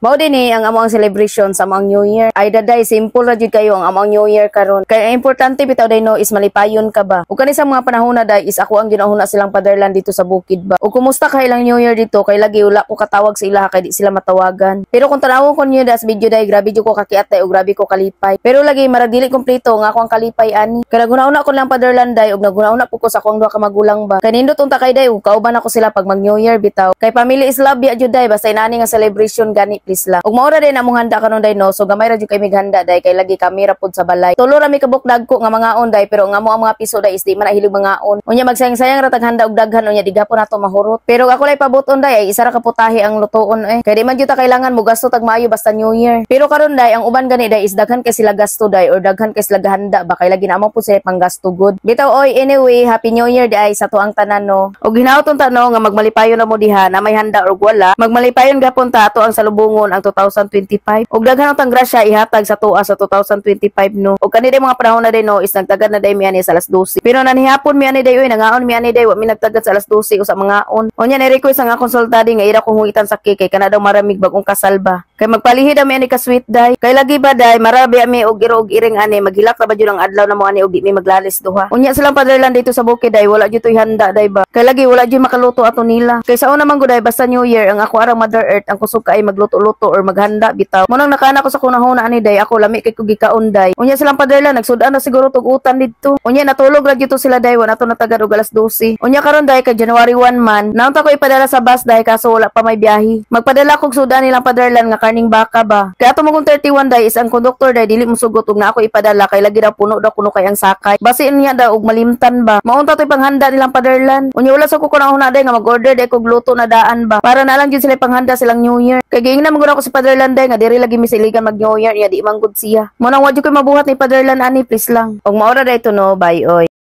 Mao din ni ang among celebration sa among New Year. Ay daday, simple ra jud kayo ang among New Year karon. Kay ang importante bitaw day, no, is malipayon ka ba. Ug kani sa mga panahon na day is ako ang ginahuna silang paderlan dito sa bukid ba. Ug kumusta kay ilang New Year dito, kay lagi wala ko katawag sa ilaha kay di sila matawagan. Pero kung tanawon ko niyo das video day, grabe jud ko kakiat day ug grabe ko kalipay. Pero lagi marag dili kompleto nga ako ang kalipay ani. Kay naghuna-una ko lang paderlan day ug naghuna-una po ko sa akong duha ka magulang ba. Kay nindot unta kay day ug kauban ako sila pag mag New Year bitaw. Kay family is love ya jud day, basta inani nga celebration gani, please lang. Ug mao ra din among handa karon day, no. So gamay ra jud kay mig handa day, kay lagi kami ra pud sa balay. Tulo ra mi kabuk dagko nga mangaon day, pero ang amo ang mga piso day is di man na hilig mangaon. Unya magsayang-sayang ra tag handa og daghan, unya di gapon nato mahurot. Pero ako lay pabuton day ay isa ra ka putahe ang lutoon eh. Kay di man jud ta kailangan mo gasto tag maayo basta New Year. Pero karon day, ang uban gani day is daghan kay sila gasto day or daghan kay sila gahanda ba, kay lagi na mo pud sila panggasto gud. Bitaw oy, anyway, Happy New Year day sa tuang tanan, no. Og hinaot unta, no, nga magmalipayon na mo diha na may handa or wala, magmalipayon gapon ta ato ang salubungon ang 2025. Og daghan utang grasya ihatag sa tuwa sa 2025, no. Og kani day mga panahon na day, no, is nagtagad na day mi ani sa alas 12. Pero nanihapon mi ani day oy, nangaon mi ani day, wa mi nagtagad sa alas 12 usa mangaon. Unya ni request ang akong sultadi nga ira kong hungitan sa cake kay kana daw maramig bagong kasal ba. Kay magpalihi daw mi ani ka sweet day. Kay lagi ba day marabi ami og iro og iring ani, maghilak ra ba jud ang adlaw na mo ani og di mi maglalis duha. Unya silang paderlan dito sa bukid day wala jud toy handa day ba. Kay lagi wala jud makaluto ato nila. Kay sa una man gud day, basta New Year, ang ako arang Mother Earth ang kusog kay magluto-luto or maghanda bitaw. Mo nang nakana ko sa kunahuna ani day, ako lami kay ko gikaon day. Unya silang paderlan nagsud-an na siguro tug utan didto. Unya natulog ra jud to sila day, wa nato natagad og alas 12. Unya karon day kay January 1 man, naunta ko ipadala sa bus day kaso wala pa may biyahe. Magpadala kog sudan nilang paderlan nga karning baka ba. Kaya ato mo kung 31 day is ang konduktor day dili mo sugot og na ako ipadala kay lagi daw puno daw kuno kay ang sakay. Basin niya daw og malimtan ba. Maunta to'y panghanda nilang paderlan. Unya wala sa ko kunahuna day nga mag-order day kog luto na daan ba. Para na lang jud sila panghanda silang New Year. Kay giingnan man gud ako si paderlan day nga diri lagi mi sa iligan mag New Year, niya di man gud siya. Mo nang wa jud koy mabuhat ni paderlan ani, please lang. Og maora day to, no, bye oy.